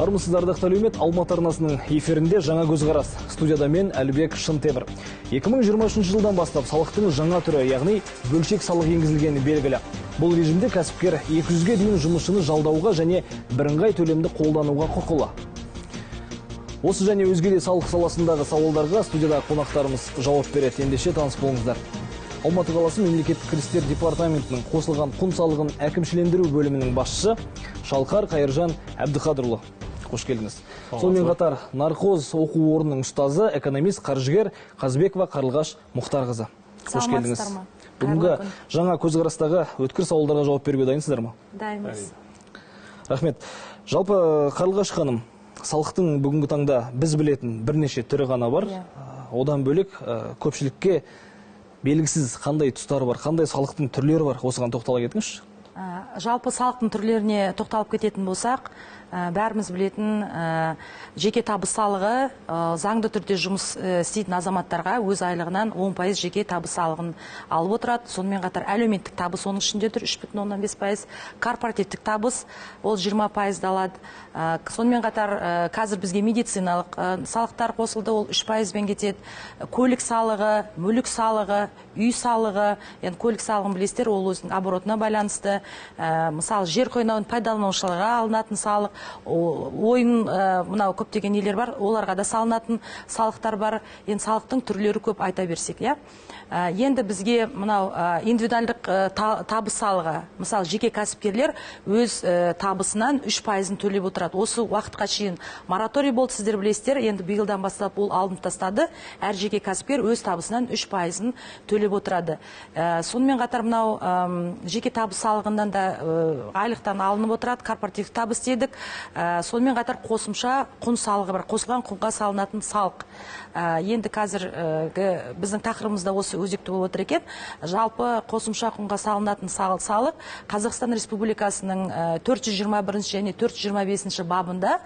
Армысыз, ардақты әлеумет, Алматы арнасының эфирінде «Жаңа көзқарас». Студияда мен, Әлібек Шынтемір. 2023 жылдан бастап салықтың жаңа түрі, яғни бөлшек салық енгізілгені белгілі. Бұл режимде кәсіпкер 200-ге дейін жұмысшыны жалдауға және бірыңғай төлемді қолдануға құқылы. Осы және өзге де салық саласындағы сауалдарға студиядағы қонақтарымыз жауап береді. Ендеше таныс болыңыздар. Алматы қаласы мемлекеттік кірістер департаментінің қосылған құн салығын әкімшілендіру бөлімінің басшысы Шалқар Қайыржан Әбдіқадырұлы. Қош келдіңіз. Сонымен қатар Нархоз оқу орнының ұстазы, экономист, қаржыгер Қазбекова Қарлығаш Мұхтарқызы. Қош келдіңіз. Бүгінгі жаңа көзқарастағы өткір сауалдарға жауап беруге дайынсыздар ма? Дайынбыз. Рахмет. Жалпы, Қарлығаш ханым, салықтың бүгінгі таңда біз білетін бірнеше түрі ғана бар. Одан бөлек көпшілікке белгісіз қандай тұстары бар, қандай салықтың түрлері бар, осыған тоқтала кетіңізші. Жалпы салықтың түрлеріне тоқталып кететін болсақ, бәріміз білетін жеке табыс салығы, заңды түрде жұмыс істейтін азаматтарға өз айлығынан 10% жеке табыс салығын алып отырады. Сонымен қатар әлеуметтік табыс оның ішінде тұр, 3,5%, корпоративтік табыс ол 20% алады. Сонымен қатар қазір бізге медициналық салықтар қосылды, ол 3%-бен кетеді. Көлік салығы, мүлік салығы, үй салығы, енді көлік салығын білесіздер, ол өзінің оборотына байланысты. Мысалы, жер қойнауын пайдаланушыларға алынатын салық, ойын, мынау көптеген нелер бар, оларға да салынатын салықтар бар. Енді салықтың түрлері көп, айта берсек, иә. Енді бізге мынау индивидуалдық табыс салығы, мысалы, жеке кәсіпкерлер өз табысынан 3%-ын төлеп отырады. Осы уақытқа шейін мораторий болды, сіздер білесіздер. Енді биылдан бастап ол алынып тастады. Әр жеке кәсіпкер өз табысынан 3%-ын төлеп отырады. Сонымен қатар мынау жеке табыс салығынан да айлықтан алынып отырады, корпоративтік табыс дедік. Сонымен қатар қосымша құн салығы бар, қосылған құнға салынатын салық. Енді қазір біздің тақырыбымызда осы өзекті болып отыр екен. Жалпы қосымша құнға салынатын салық Қазақстан Республикасының 421 және 425 бабында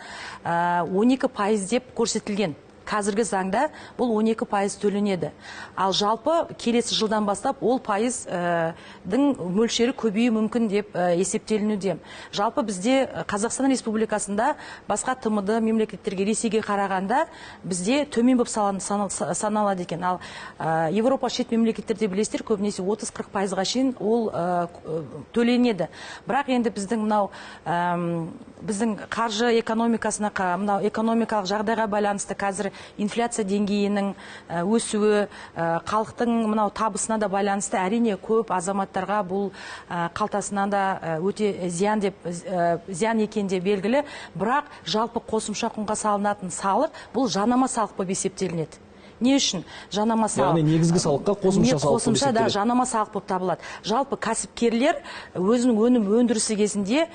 12% деп көрсетілген. Қазіргі заңда бұл 12% төленеді. Ал жалпы келесі жылдан бастап ол пайыздың мөлшері көбеюі мүмкін деп есептелінуде. Жалпы бізде Қазақстан Республикасында басқа ТМД мемлекеттерге, Ресейге қарағанда бізде төмен болып саналады екен. Ал Европа шет мемлекеттерде білесіздер, көбінесе 30-40%-ға шейін ол төленеді. Бірақ енді біздің мынау біздің қаржы экономикасына, мынау экономикалық жағдайға байланысты қазір инфляция деңгейінің өсуі, халықтың мынау табысына да байланысты, әрине, көп азаматтарға бұл қалтасынан да өте зиян деп, зиян екен де белгілі. Бірақ жалпы қосымша құнға салынатын салық бұл жанама салық болып есептелінеді. Не үшін жанама салық? Яғни негізгі салыққа қосымша салық болып қосымша да есептеледі. Жанама салық болып табылады. Жалпы кәсіпкерлер өзінің өнім өндірісі кезінде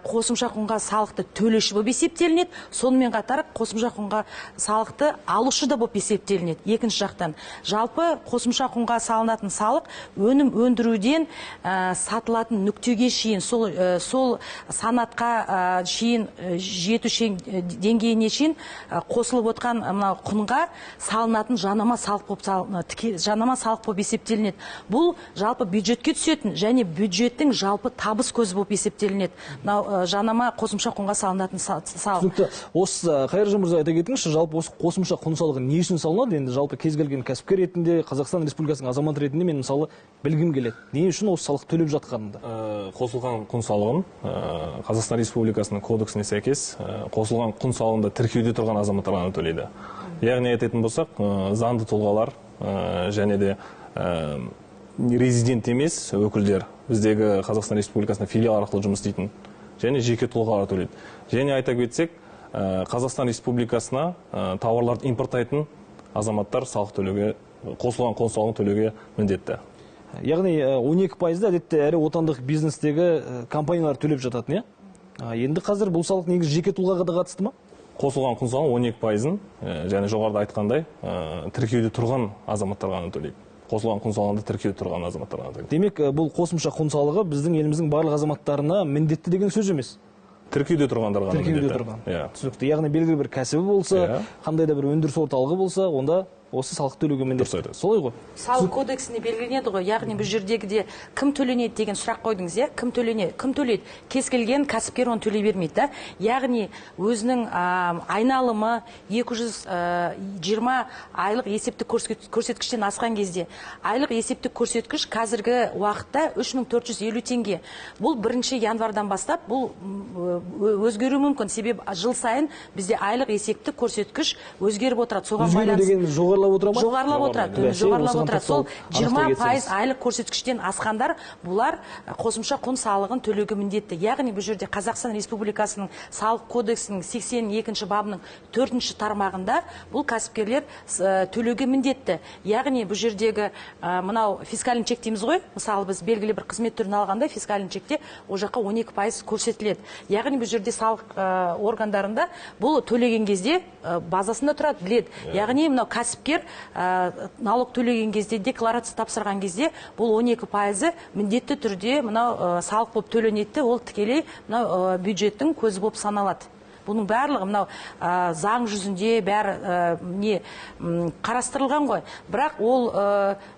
қосымша құнға салықты төлеуші болып есептелінеді. Сонымен қатар қосымша құнға салықты алушы да болып есептелінеді. Екінші жақтан, жалпы қосымша құнға салынатын салық өнім өндіруден сатылатын нүктеге шейін, сол санатқа шейін, жету деңгейіне шейін қосылып отқан мынау құнға салынатын жанама салық болып жанама салық болып есептелінеді. Бұл жалпы бюджетке түсетін және бюджеттің жалпы табыс көзі болып есептелінеді. Мынау жанама қосымша құнға салынатын салық. Түсінікті. Осы, Қайыржан мырза, айта кетіңізші, жалпы осы қосымша құн салығы не үшін салынады? Енді жалпы кез келген кәсіпкер ретінде, Қазақстан Республикасының азаматы ретінде мен, мысалы, білгім келеді. Не үшін осы салық төлеп жатқанымды? Қосылған құн салығын Қазақстан Республикасының кодексіне сәйкес қосылған құн салығында тіркеуде тұрған азаматтар ғана төлейді. Яғни айтатын болсақ, заңды тұлғалар және де резидент емес өкілдер, біздегі Қазақстан Республикасында филиал арқылы жұмыс істейтін және жеке тұлғалар төлейді. Және айта кетсек, Қазақстан Республикасына тауарларды импорттайтын азаматтар салық төлеуге, қосылған құн салығын төлеуге міндетті. Яғни 12%-ды әдетте әрі отандық бизнестегі компаниялар төлеп жататын, иә? Енді қазір бұл салық негізі жеке тұлғаға да қатысты ма? Қосылған құн салығын 12%-ын, және жоғарыда айтқандай, тіркеуде тұрған азаматтар ғана төлейді. Қосылған құн салығында тіркеуде тұрған азаматтар ғана төлейді. Демек, бұл қосымша құн салығы біздің еліміздің барлық азаматтарына міндетті деген сөз емес. Тіркеуде тұрғандар ғана Тіркеуде міндетті. тұрған. Иә. Түсінікті. Яғни белгілі бір кәсібі болса, Иә. қандай да бір өндіріс орталығы болса, онда осы салық төлеуге міндетті. Солай ғой? Салық кодексінде белгіленеді ғой. Яғни бұл жердегіде кім төленеді деген сұрақ қойдыңыз, иә? Кім төленеді? Кім төлейді? Кез келген кәсіпкер оны төлей бермейді, да? Яғни өзінің айналымы 220 айлық есептік көрсеткіштен асқан кезде, айлық есептік көрсеткіш қазіргі уақытта 3450 теңге. Бұл 1 январдан бастап бұл өзгеруі мүмкін. Себебі жыл сайын бізде айлық есептік көрсеткіш өзгеріп отырады. Соған байланысты жоғарылап отыра ма? Жоғарылап отырады. Жоғарылап отырады. Сол 20% айлық көрсеткіштен асқандар бұлар қосымша құн салығын төлеуге міндетті. Яғни бұл жерде Қазақстан Республикасының салық кодексінің 82 бабының 4 тармағында бұл кәсіпкерлер төлеуге міндетті. Яғни бұл жердегі мынау фискальный чек дейміз ғой. Мысалы біз белгілі бір қызмет түрін алғанда фискальный чекте ол жаққа 12% көрсетіледі. Яғни бұл жерде салық органдарында бұл төлеген кезде базасында тұрады, біледі. Яғни мынау кәсіпкер налог төлеген кезде, декларация тапсырған кезде бұл 12% міндетті түрде мынау салық болып төленеді, ол тікелей мынау бюджеттің көзі болып саналады. Бұның барлығы мынау заң жүзінде бәрі не қарастырылған ғой. Бірақ ол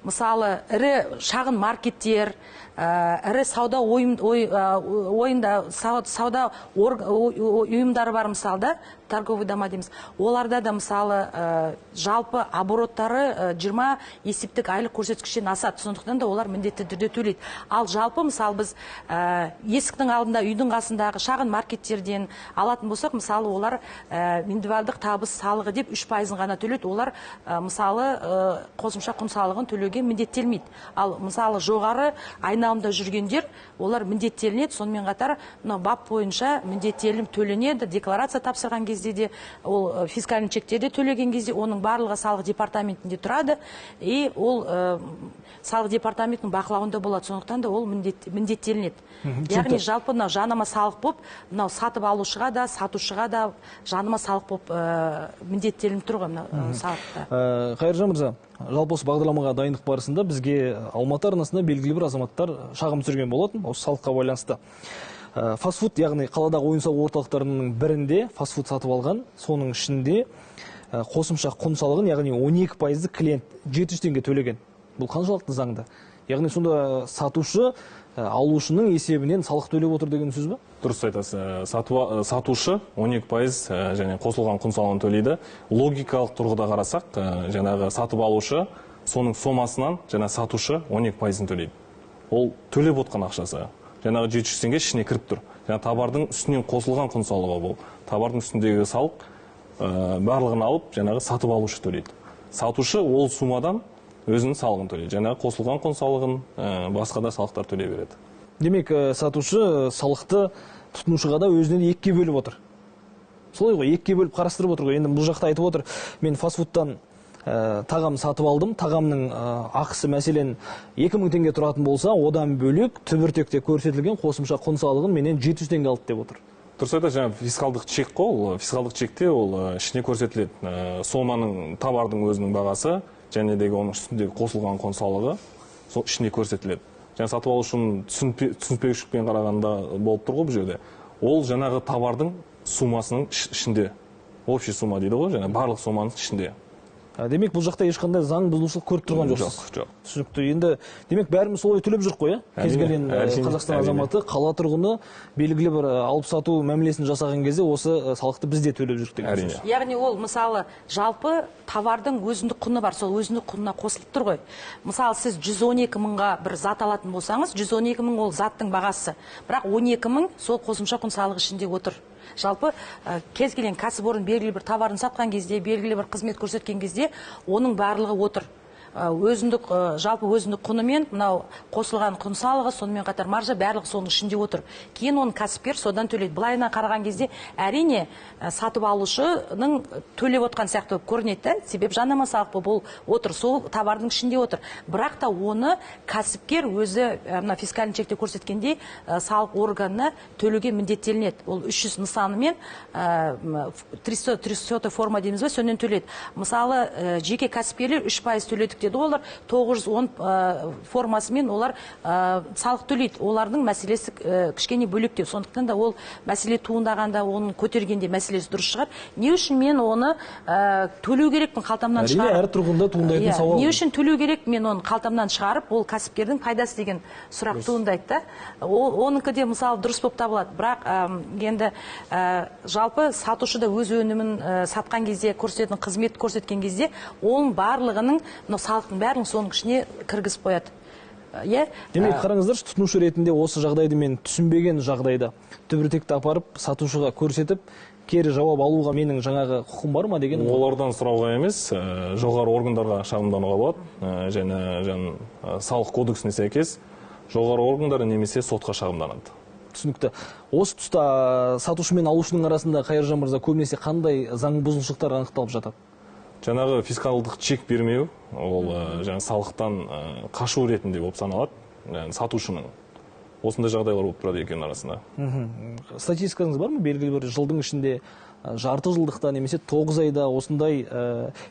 мысалы ірі шағын маркеттер, ірі сауда ойында сауда ұйымдары бар, мысалы да, торговый дома дейміз. Оларда да мысалы жалпы обороттары 20 есептік айлық көрсеткіштен асады. Сондықтан да олар міндетті түрде төлейді. Ал жалпы мысалы біз есіктің алдында, үйдің қасындағы шағын маркеттерден алатын болсақ, мысалы олар индивидуалдық табыс салығы деп 3% ғана төлейді. Олар мысалы қосымша құн салығын төлеуге міндеттелмейді. Ал мысалы жоғары айналымда жүргендер, олар міндеттелінеді. Сонымен қатар мынау бап бойынша міндеттелініп төленеді. Декларация тапсырған кезде де, ол фискальный чектерде төлеген кезде оның барлығы салық департаментінде тұрады, и ол салық департаментінің бақылауында болады. Сондықтан да ол міндеттелінеді. Яғни жалпы мынау жанама салық болып, мынау сатып алушыға да, сатушыға да жанама салық болып міндеттелініп тұр ғой мынау салықта. Қайыржан мырза, жалпы осы бағдарламаға дайындық барысында бізге Алматы арнасында белгілі бір азаматтар шағым түсірген болатын осы салыққа байланысты. Фастфуд, яғни қаладағы ойын-сауық орталықтарының бірінде фастфуд сатып алған, соның ішінде қосымша құн салығын, яғни 12% клиент 700 теңге төлеген. Бұл қаншалықты заңды? Яғни сонда сатушы алушының есебінен салық төлеп отыр деген сөз бе? Дұрыс айтасыз. Сатушы 12% және қосылған құн салығын төлейді. Логикалық тұрғыда қарасақ, жаңағы сатып алушы соның сомасынан жаңа сатушы 12% төлейді. Ол төлеп отқан ақшасы. Жаңағы 700 теңге ішіне кіріп тұр. Жаңа товардың үстінен қосылған құн салығы бұл. Товардың үстіндегі салық барлығын алып, жаңағы сатып алушы төлейді. Сатушы ол сумадан өзінің салығын төлейді. Жаңағы қосылған құн салығын, басқа да салықтар төлей береді. Демек, сатушы салықты тұтынушыға да өзінен екіге бөліп отыр. Солай ғой, екіге бөліп қарастырып отыр ғой. Енді бұл жақта айтып отыр, мен фастфудтан тағам сатып алдым, тағамның ақысы мәселен 2000 теңге тұратын болса, одан бөлек түбіртекте көрсетілген қосымша құн салығын менен 700 теңге алды деп отыр. Дұрыс айтасыз, жаңа фискалдық чек қой, ол фискалдық чекте ол ішіне көрсетіледі. Соманың, товардың өзінің бағасы және де оның үстіндегі қосылған құн салығы сол ішіне көрсетіледі. Жаңа сатып алушының түсінбеушілікпен қарағанда болып тұр ғой бұл жерде. Ол жаңағы товардың сумасының ішінде, общий сумма дейді ғой, жаңа барлық соманың ішінде. Демек, бұл жақта ешқандай заң бұзушылық көріп тұрған жоқсыз. Жоқ, жоқ. Түсінікті. Енді, демек, бәріміз солай төлеп жүрік қой, Кез келген Қазақстан азаматы, қала тұрғыны белгілі бір алып сату мәмілесін жасаған кезде осы салықты біз де төлеп жүрік деген сөз. Яғни ол, мысалы, жалпы товардың өзіндік құны бар, сол өзіндік құнына қосылып тұр ғой. Мысалы, сіз 112 мыңға бір зат алатын болсаңыз, 112 мың ол заттың бағасы. Бірақ 12 мың сол қосымша құн салығы ішінде отыр. Жалпы кез келген кәсіпорын белгілі бір товарын сатқан кезде, белгілі бір қызмет көрсеткен кезде оның барлығы отыр. Өзіндік, жалпы өзіндік құнымен мынау қосылған құн салығы, сонымен қатар маржа барлығы соның ішінде отыр. Кейін оны кәсіпкер содан төлейді. Былайынан қараған кезде әрине сатып алушының төлеп отқан сияқты болып көрінеді да, себебі жанама салық болып ол отыр, сол товардың ішінде отыр. Бірақ та оны кәсіпкер өзі мына фискальный чекте көрсеткендей салық органына төлеуге міндеттелінеді. Ол 300 нысанымен 300 форма дейміз бе, сонымен төлейді. Мысалы, жеке кәсіпкерлер 3% төледік көрсетеді. Олар 910 формасымен олар салық төлейді. Олардың мәселесі кішкене бөлектеу. Сондықтан да ол мәселе туындағанда, оның көтергенде мәселесі дұрыс шығар. Не үшін мен оны төлеу керекпін қалтамнан Әрине, шығарып? әр тұрғында туындайтын сауал. Не үшін төлеу керек мен оны қалтамнан шығарып, ол кәсіпкердің пайдасы деген сұрақ туындайды да. Оныкі де мысалы дұрыс болып табылады. Бірақ енді жалпы сатушы да өз өнімін сатқан кезде, көрсететін қызмет көрсеткен кезде, оның барлығының, мынау салықтың бәрін соның ішіне кіргізіп қояды. Иә? Демек, қараңыздаршы, тұтынушы ретінде осы жағдайды мен түсінбеген жағдайда түбіртекті апарып сатушыға көрсетіп, кері жауап алуға менің жаңағы құқым бар ма деген? Олардан сұрауға емес, жоғары органдарға шағымдануға болады. Және салық кодексіне сәйкес жоғары органдар немесе сотқа шағымданады. Түсінікті. Осы тұста сатушы мен алушының арасында, Қайыржан мырза, көбінесе қандай заң бұзушылықтар анықталып жатады? Жаңағы фискалдық чек бермеу, ол жаңа салықтан қашу ретінде болып саналады, яғни сатушының. Осындай жағдайлар болып тұрады екеуінің арасында. Статистикаңыз бар ма? Белгілі бір жылдың ішінде, жарты жылдықта немесе 9 айда осындай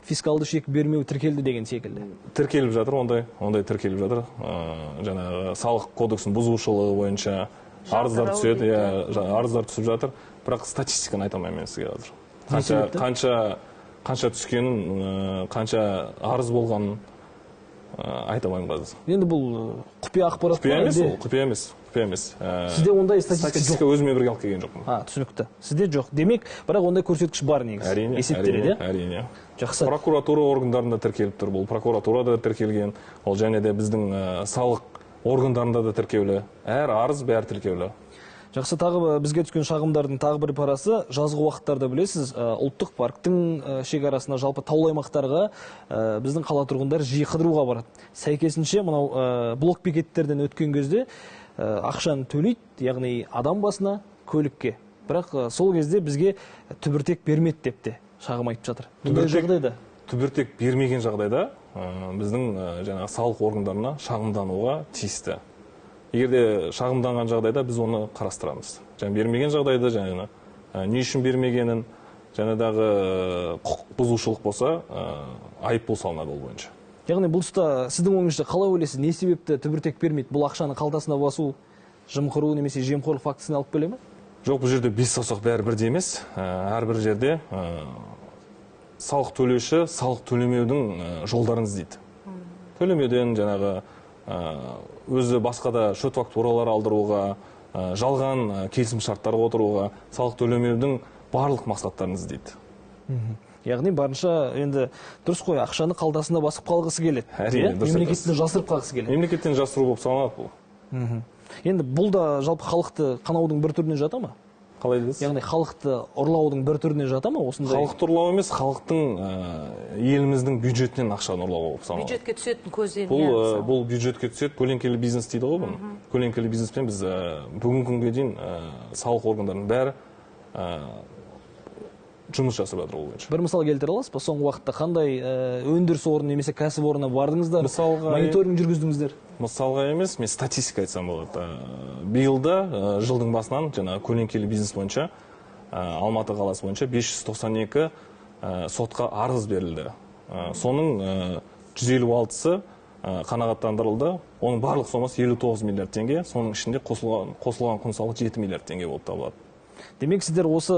фискалды чек бермеу тіркелді деген секілді. Тіркеліп жатыр, ондай тіркеліп жатыр. Жаңағы салық кодексін бұзушылығы бойынша арыздар түседі, арыздар түсіп жатыр. Бірақ статистиканы айта алмаймын мен сізге қазір. Қанша түскенін, қанша арыз болғанын айта алмаймын қазір. Енді бұл құпия ақпарат Құпия емес, ол құпия емес, құпия емес. Сізде ондай статистика жоқ? Статистика өзіме бірге алып келген жоқпын. Түсінікті. Сізде жоқ. Демек, бірақ ондай көрсеткіш бар негізі. Әрине, Есептеледі, әрине, иә? әрине. Жақсы. Прокуратура органдарында тіркеліп тұр. Бұл прокуратурада тіркелген. Ол және де біздің салық органдарында да тіркеулі. Әр арыз бәрі тіркеулі. Жақсы, тағы бізге түскен шағымдардың тағы бір парасы, жазғы уақыттарда білесіз, ұлттық парктің шекарасына, жалпы таулы аймақтарға біздің қала тұрғындары жиі қыдыруға барады. Сәйкесінше, мынау блок бекеттерден өткен кезде ақшаны төлейді, яғни адам басына, көлікке. Бірақ сол кезде бізге түбіртек бермеді деп те шағым айтып жатыр. Бұндай жағдайда? Түбіртек бермеген жағдайда біздің жаңағы салық органдарына шағымдануға тиісті. Егер де шағымданған жағдайда біз оны қарастырамыз. Және бермеген жағдайда, және не үшін бермегенін, және дағы құқық бұзушылық болса, айыппұл салынады ол бойынша. Яғни бұл тұста сіздің ойыңызша қалай ойлайсыз, не себепті түбіртек бермейді? Бұл ақшаны қалтасына басу, жымқыру немесе жемқорлық фактісіне алып келе ме? Жоқ, бұл жерде бес саусақ бәрі бірдей емес. Әрбір жерде салық төлеуші салық төлемеудің жолдарын іздейді. Төлемеуден жаңағы өзі басқа да шот фактуралар алдыруға, жалған келісім шарттарға отыруға, салық төлемеудің барлық мақсаттарын іздейді. Яғни барынша енді дұрыс қой, ақшаны қалтасына басып қалғысы келеді. Әрине, Иә? дұрыс Мемлекеттен айтасыз. жасырып қалғысы келеді. Мемлекеттен жасыру болып саналады бұл. Енді бұл да жалпы халықты қанаудың бір түріне жата ма? Қалай дедіңіз? Яғни халықты ұрлаудың бір түріне жата ма осындай? Халықты ұрлау емес, халықтың, еліміздің бюджетінен ақшаны ұрлау болып саналады. Бюджетке түсетін көзден, Бұл иә, мысалы. бюджетке түседі, көлеңкелі бизнес дейді ғой бұны. Көлеңкелі бизнеспен біз бүгінгі күнге дейін салық органдарының бәрі жұмыс жасап жатыр ол бойынша. Бір мысал келтіре аласыз ба? Соңғы уақытта қандай өндіріс орны немесе кәсіпорнына бардыңыздар? Мысалға, мониторинг жүргіздіңіздер? Мысалға емес, мен статистика айтсам болады. Биылда жылдың басынан жаңағы көлеңкелі бизнес бойынша Алматы қаласы бойынша 592 сотқа арыз берілді. Соның 156-сы қанағаттандырылды. Оның барлық сомасы 59 миллиард теңге, соның ішінде қосылған құн салығы 7 миллиард теңге болып табылады. Демек, сіздер осы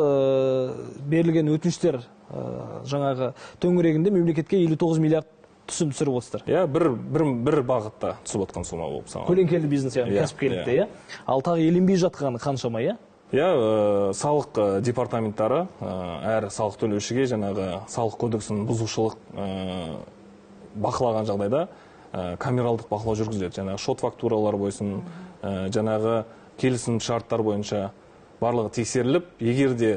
берілген өтініштер жаңағы төңірегінде мемлекетке 59 миллиард түсім түсіріп отырсыздар. Иә, бір бағытта түсіп отқан сома болып саналады. Көлеңкелі бизнес, яғни Иә, кәсіпкерлікте, иә. иә? Ал тағы еленбей жатқаны қаншама, иә? Иә, салық департаменттары әр салық төлеушіге жаңағы салық кодексін бұзушылық бақылаған жағдайда камералдық бақылау жүргізіледі. Жаңағы шот фактуралар бойынша, жаңағы келісім шарттар бойынша барлығы тексеріліп, егер де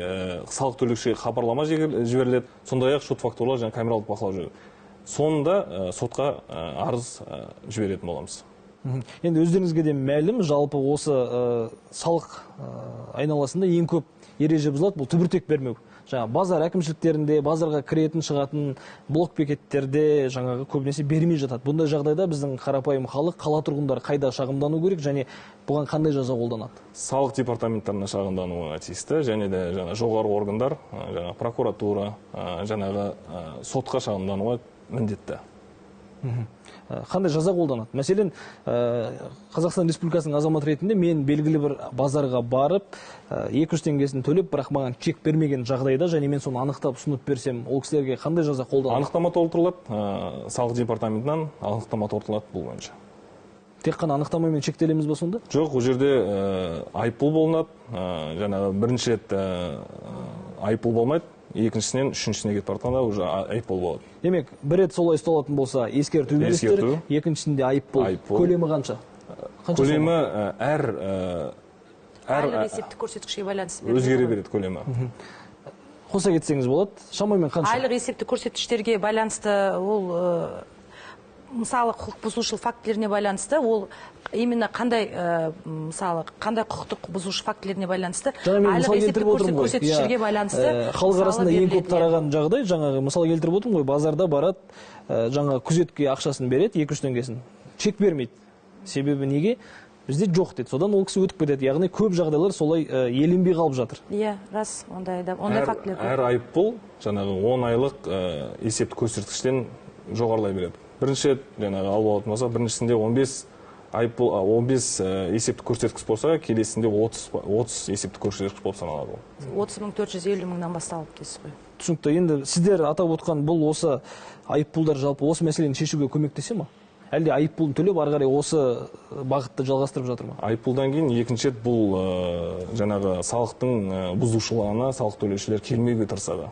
салық төлеушіге хабарлама жіберіледі, сондай-ақ шот фактуралар және камералдық бақылау жүргізіледі. Соңында сотқа арыз жіберетін боламыз. Енді өздеріңізге де мәлім, жалпы осы салық айналасында ең көп ереже бұзылады, бұл түбіртек бермеу. Жаңа базар әкімшіліктерінде, базарға кіретін, шығатын блок бекеттерде жаңағы көбінесе бермей жатады. Бұндай жағдайда біздің қарапайым халық, қала тұрғындары қайда шағымдану керек және бұған қандай жаза қолданады? Салық департаменттеріне шағымдануға тиісті, және де жаңа жоғары органдар, жаңа прокуратура, жаңағы сотқа шағымдануға міндетті. Қандай жаза қолданады? Мәселен, Қазақстан Республикасының азаматы ретінде мен белгілі бір базарға барып, 200 теңгесін төлеп, бірақ маған чек бермеген жағдайда және мен соны анықтап ұсынып берсем, ол кісілерге қандай жаза қолданады? Анықтама толтырылады, салық департаментінен анықтама толтырылады бұл бойынша. Тек қана анықтамамен шектелеміз ба сонда? Жоқ, ол жерде айыппұл болынады. Жаңағы бірінші рет айыппұл болмайды, екіншісінен үшіншісіне кетіп бара жатқанда уже айыппұл болады. Демек, бір рет солай ұсталатын болса, ескерту бересіздер, екіншісінде айыппұл. Көлемі қанша? Көлемі әр айлық есептік көрсеткішке байланысты өзгере береді көлемі. Қоса кетсеңіз болады, шамамен қанша? Айлық есептік көрсеткіштерге байланысты ол мысалы құқық бұзушылық фактілеріне байланысты, ол именно қандай мысалы қандай құқықтық бұзушы фактілеріне байланысты, айлық есептік көрсеткіштерге байланысты. Халық арасында ең көп тараған жағдай, жаңағы мысал келтіріп отырмын ғой, базарда барады, жаңа күзетке ақшасын береді, 200 теңгесін, чек бермейді. Себебі неге? Бізде жоқ дейді. Содан ол кісі өтіп кетеді. Яғни көп жағдайлар солай еленбей қалып жатыр. Иә, рас, ондай фактілер көп. Әр айыппұл жаңағы 10 айлық есептік көрсеткіштен жоғарылай береді. Бірінші рет жаңағы алып алатын болса, біріншісінде 15 айыппұл, 15 есептік көрсеткіш болса, келесінде 30 есептік көрсеткіш болып саналады ол. 30 450 мыңнан басталып дейсіз ғой. Түсінікті. Енді сіздер атап отқан бұл осы айыппұлдар жалпы осы мәселені шешуге көмектесе ме? Әлде айыппұлын төлеп ары қарай осы бағытты жалғастырып жатыр ма? Айыппұлдан кейін екінші рет бұл жаңағы салықтың бұзушылығына салық төлеушілер келмеуге тырысады.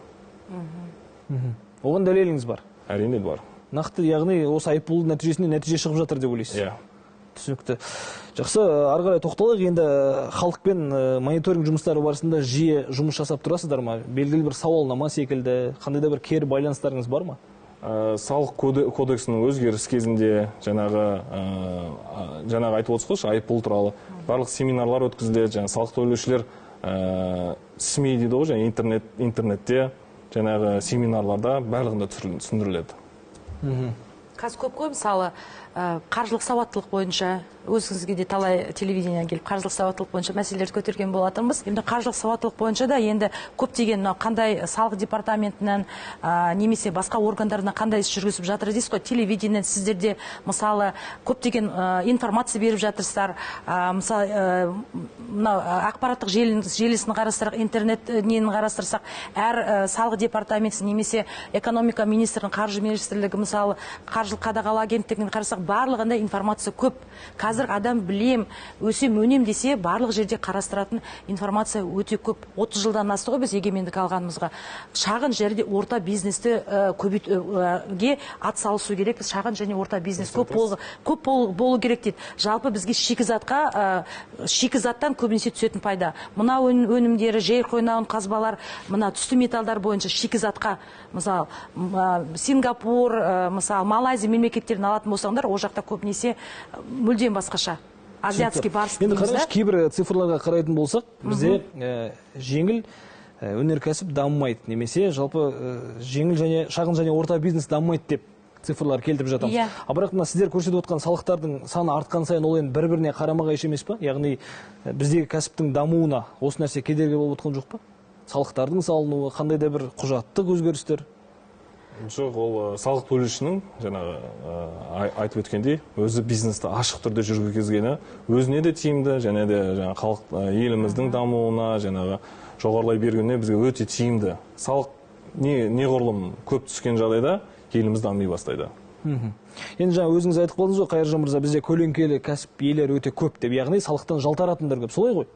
Оған дәлеліңіз бар? Әрине бар. Нақты, яғни осы айыппұлдың нәтижесінде нәтиже шығып жатыр деп ойлайсыз? Иә. Түсінікті. Жақсы, ары қарай тоқталайық. Енді халықпен мониторинг жұмыстары барысында жиі жұмыс жасап тұрасыздар ма? Белгілі бір сауалнама секілді, қандай да бір кері байланыстарыңыз бар ма? Салық кодексінің өзгеріс кезінде жаңағы айтып отырсыз ғой, айыппұл туралы барлық семинарлар өткізіледі, жаңа салық төлеушілер СМИ дейді ғой, жаңа интернетте жаңағы семинарларда барлығында түсіндіріледі. Қазір көп қой, мысалы, қаржылық сауаттылық бойынша өзіңізге де талай телевидениеге келіп қаржылық сауаттылық бойынша мәселелерді көтерген болатынбыз. Енді қаржылық сауаттылық бойынша да енді көптеген мынау қандай салық департаментінен немесе басқа органдарынан қандай іс жүргізіп жатыр дейсіз ғой. Телевидениеден сіздерде мысалы көптеген информация беріп жатырсыздар. Мысалы, мынау ақпараттық желісін қарастырсақ, интернет нені қарастырсақ, әр салық департаменті немесе экономика министрінің, қаржы министрлігі, мысалы, қаржылық қадағалау агенттігін қарасақ, барлығында информация көп. Қазір адам білем, өсем, өнем десе, барлық жерде қарастыратын информация өте көп. 30 жылдан асты ғой біз егемендік алғанымызға. Шағын жерде орта бизнесті көбейтуге ат салысу керек. Біз шағын және орта бизнес көп болу керек дейді. Жалпы бізге шикізаттан көбінесе түсетін пайда. Мына өнімдері, жер қойнауын қазбалар, мына түсті металдар бойынша шикізатқа, мысалы, Сингапур, мысалы, Малайзия мемлекеттерін алатын болсаңдар, ол жақта көбінесе мүлдем басқаша. Азиатский барс. Енді қараңызшы, кейбір цифрларға қарайтын болсақ, бізде жеңіл өнеркәсіп дамымайды, немесе жалпы жеңіл және шағын және орта бизнес дамымайды деп цифрлар келтіріп жатамыз. А бірақ мына сіздер көрсетіп отқан салықтардың саны артқан сайын ол енді бір-біріне қарама-қайшы емес па? Яғни біздегі кәсіптің дамуына осы нәрсе кедергі болып отқан жоқ па? Салықтардың салынуы, қандай да бір құжаттық өзгерістер? Жоқ, ол салық төлеушінің жаңағы айтып өткендей, өзі бизнесті ашық түрде жүргізгені өзіне де тиімді, және де жаңағы халық еліміздің дамуына, жаңағы жоғарылай бергеніне бізге өте тиімді. Салық неғұрлым көп түскен жағдайда еліміз дами бастайды. Енді жаңа өзіңіз айтып қалдыңыз ғой, Қайыржан мырза, бізде көлеңкелі кәсіп иелері өте көп деп, яғни салықтан жалтаратындар көп, солай ғой?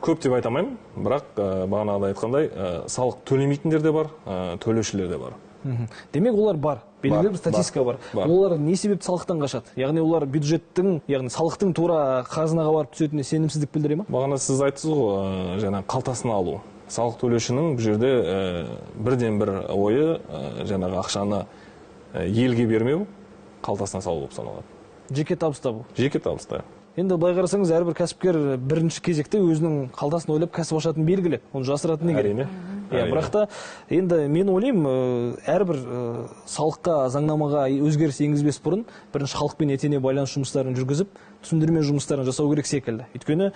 Көп деп айта алмаймын, бірақ бағанағыдай айтқандай, салық төлемейтіндер де бар, төлеушілер де бар. Демек, олар бар, белгілі бір статистика бар. Олар не себепті салықтан қашады? Яғни олар бюджеттің, яғни салықтың тура қазынаға барып түсетініне сенімсіздік білдіре ме? Бағана сіз айттыңыз ғой, жаңа қалтасына алу. Салық төлеушінің бұл жерде бірден бір ойы, жаңағы ақшаны елге бермеу, қалтасына салу болып саналады. Жеке табыс табу. Жеке табыста. Енді былай қарасаңыз, әрбір кәсіпкер бірінші кезекте өзінің қалтасын ойлап кәсіп ашатыны белгілі. Оны жасыратын не керек? Әрине. Иә, бірақ та енді мен ойлаймын, әрбір салыққа, заңнамаға өзгеріс енгізбес бұрын бірінші халықпен етене байланыс жұмыстарын жүргізіп, түсіндірме жұмыстарын жасау керек секілді. Өйткені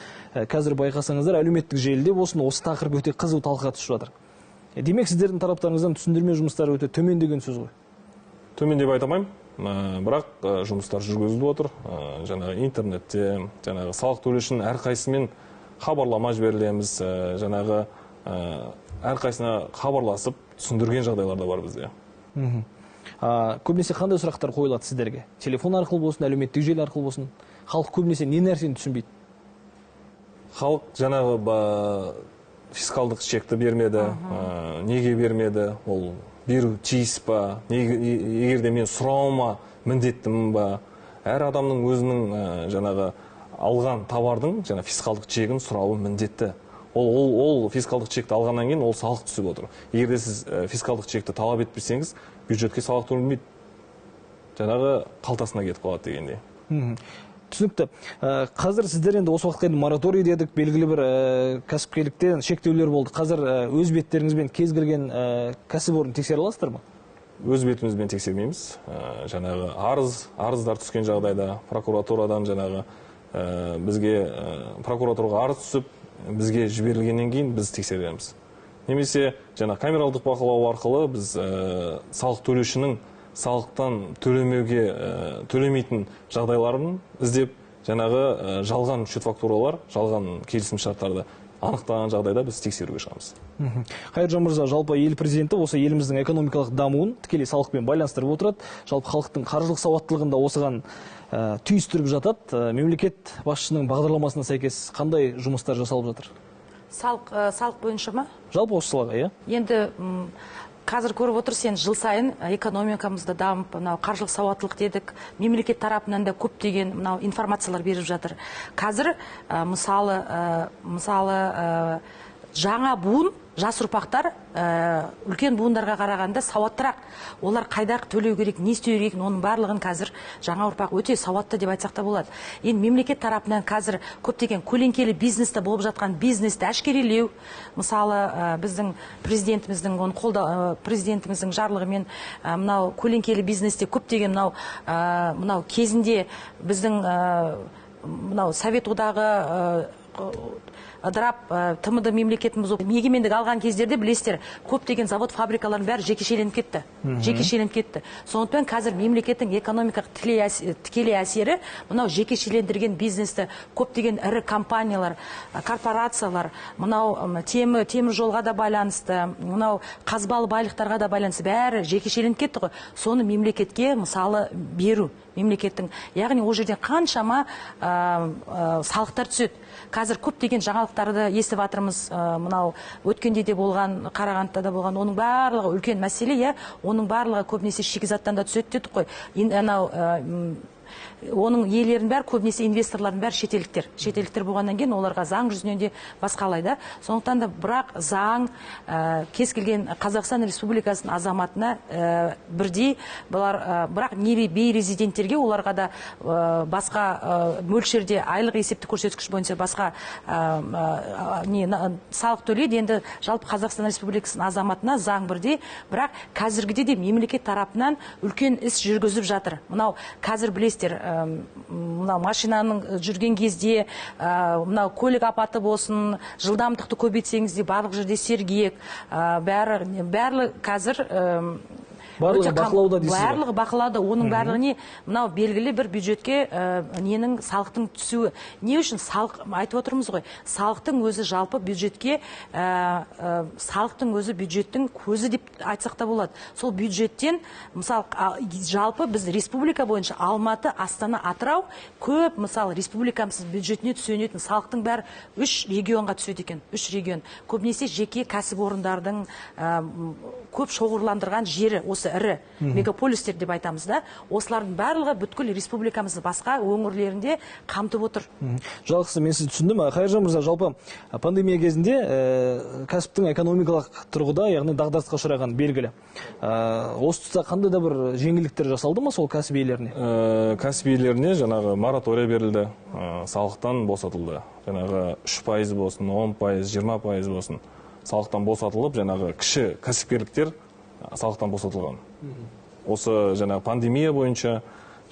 қазір байқасаңыздар, әлеуметтік желіде болсын осы тақырып өте қызу талқыға түсіп жатыр. Демек, сіздердің тараптарыңыздан түсіндірме жұмыстары өте төмен деген сөз ғой. Төмен деп айта алмаймын. Бірақ жұмыстар жүргізіліп отыр. Жаңағы интернетте, жаңағы салық төлеушінің әрқайсысымен хабарлама жіберілеміз, жаңағы әрқайсысына хабарласып түсіндірген жағдайлар да бар бізде. Көбінесе қандай сұрақтар қойылады сіздерге? Телефон арқылы болсын, әлеуметтік желі арқылы болсын. Халық көбінесе не нәрсені түсінбейді? Халық жаңағы фискалдық чекті бермеді, неге бермеді, ол беру тиіс па, егер де мен сұрауыма міндеттімін ба? Әр адамның өзінің жаңағы алған товардың жаңа фискалдық чегін сұрауы міндетті. Ол фискалдық чекті алғаннан кейін ол салық түсіп отыр. Егер де сіз фискалдық чекті талап етпесеңіз, бюджетке салық төленбейді. Жаңағы қалтасына кетіп қалады дегендей. Түсінікті. Қазір сіздер енді осы уақытқа дейін мораторий дедік, белгілі бір кәсіпкерліктен шектеулер болды. Қазір өз беттеріңізбен кез келген кәсіпорын тексере аласыздар ма? Өз бетімізбен тексермейміз. Жаңағы арыздар түскен жағдайда прокуратурадан жаңағы бізге прокуратураға арыз түсіп, бізге жіберілгеннен кейін біз тексереміз. Немесе жаңа камералдық бақылау арқылы біз салық төлеушінің салықтан төлемейтін жағдайларын іздеп, жаңағы жалған счет-фактуралар, жалған келісімшарттарды анықтаған жағдайда біз тексеруге шығамыз. Қайыржан мырза, жалпы ел президенті осы еліміздің экономикалық дамуын тікелей салықпен байланыстырып отырады. Жалпы халықтың қаржылық сауаттылығын да осыған түйістіріп жатады. Мемлекет басшысының бағдарламасына сәйкес қандай жұмыстар жасалып жатыр? Салық бойынша ма? Жалпы осы салаға, иә. Енді қазір көріп отырсыз, енді жыл сайын экономикамызда дамып, мынау қаржылық сауаттылық дедік, мемлекет тарапынан да көптеген мынау информациялар беріп жатыр. Қазір мысалы жаңа буын, жас ұрпақтар үлкен буындарға қарағанда сауаттырақ. Олар қайда төлеу керек, не істеу керек, оның барлығын қазір жаңа ұрпақ өте сауатты деп айтсақ та болады. Енді мемлекет тарапынан қазір көптеген көлеңкелі бизнесте болып жатқан бизнесті әшкерелеу, мысалы біздің президентіміздің оны қолда, президентіміздің жарлығымен мынау көлеңкелі бизнесте көптеген мынау кезінде біздің мынау Совет одағы ыдырап, ТМД мемлекетіміз егемендік алған кездерде білесіздер, көптеген завод фабрикалардың бәрі жекешеленіп кетті. Жекешеленіп кетті. Сондықтан қазір мемлекеттің экономикалық тікелей әсері мынау жекешелендірген бизнесті көптеген ірі компаниялар, корпорациялар, мынау темір жолға да байланысты, мынау қазбалы байлықтарға да байланысты бәрі жекешеленіп кетті ғой. Соны мемлекетке мысалы беру, мемлекеттің, яғни ол жерден қаншама салықтар түседі. Қазір көптеген жаңалықтарды естіп жатырмыз, мынау өткенде де болған, Қарағандыда да болған, оның барлығы үлкен мәселе, иә, оның барлығы көбінесе шикізаттан да түседі дедік қой. Анау оның иелерінің бәрі көбінесе инвесторлардың бәрі шетелдіктер. Шетелдіктер болғаннан кейін оларға заң жүзінен де басқалай да. Сондықтан да бірақ заң кез келген Қазақстан Республикасының азаматына бірдей, бұлар, бірақ бейрезиденттерге оларға да басқа мөлшерде айлық есептік көрсеткіш бойынша басқа салық төлейді. Енді жалпы Қазақстан Республикасының азаматына заң бірдей, бірақ қазіргіде де мемлекет тарапынан үлкен іс жүргізіп жатыр. Мынау қазір білесіздер, мынау машинаның жүрген кезде, мынау көлік апаты болсын, жылдамдықты көбейтсеңіз де барлық жерде сергек, барлығы қазір барлығы бақылауда дейсіз ғой. Барлығы бақылауда, оның барлығы не? Мынау белгілі бір бюджетке ненің салықтың түсуі. Не үшін салық айтып отырмыз ғой? Салықтың өзі жалпы бюджетке, салықтың өзі бюджеттің көзі деп айтсақ та болады. Сол бюджеттен, мысалы, жалпы біз республика бойынша Алматы, Астана, Атырау көп, мысалы, республикамыз бюджетіне түсетін салықтың бәрі 3 регионға түседі екен. 3 регион. Көбінесе жеке кәсіпорындардың көп шоғырландырған жері осы ірі мегаполистер деп айтамыз да. Осылардың барлығы бүткіл республикамыздың басқа өңірлерінде қамтып отыр. Жалғысы мен сізді түсіндім. Қайыржан мырза, жалпы пандемия кезінде кәсіптің экономикалық тұрғыда, яғни дағдарысқа ұшыраған белгілі. Осы тұста қандай да бір жеңілдіктер жасалды ма сол кәсіп иелеріне? Кәсіп иелеріне жаңағы моратория берілді, салықтан босатылды. Жаңағы 3% болсын, 10%, 20% болсын салықтан босатылып, жаңағы кіші кәсіпкерліктер салықтан босатылған. Осы жаңағы пандемия бойынша,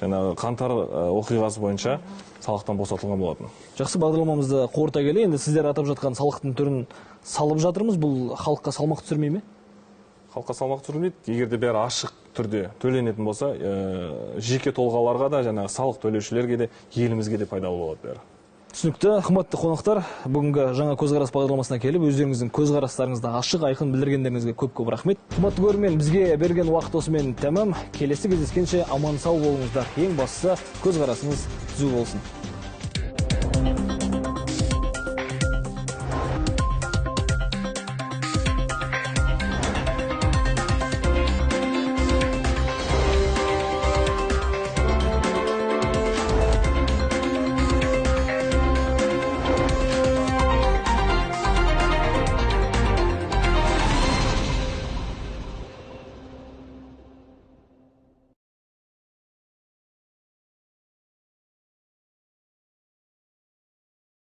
жаңағы қаңтар оқиғасы бойынша салықтан босатылған болатын. Жақсы, бағдарламамызды қорыта келе, енді сіздер атап жатқан салықтың түрін салып жатырмыз. Бұл халыққа салмақ түсірмей ме? Халыққа салмақ түсірілмейді. Егер де бәрі ашық түрде төленетін болса, жеке тұлғаларға да, жаңағы салық төлеушілерге де, елімізге де пайдалы болады бәрі. Түсінікті. Қымбатты қонақтар, бүгінгі Жаңа көзқарас бағдарламасына келіп, өздеріңіздің көзқарастарыңызды ашық айқын білдіргендеріңізге көп-көп рахмет. Қымбатты көрермен, бізге берген уақыт осымен тәмам. Келесі кездескенше аман сау болыңыздар. Ең бастысы көзқарасыңыз түзу болсын.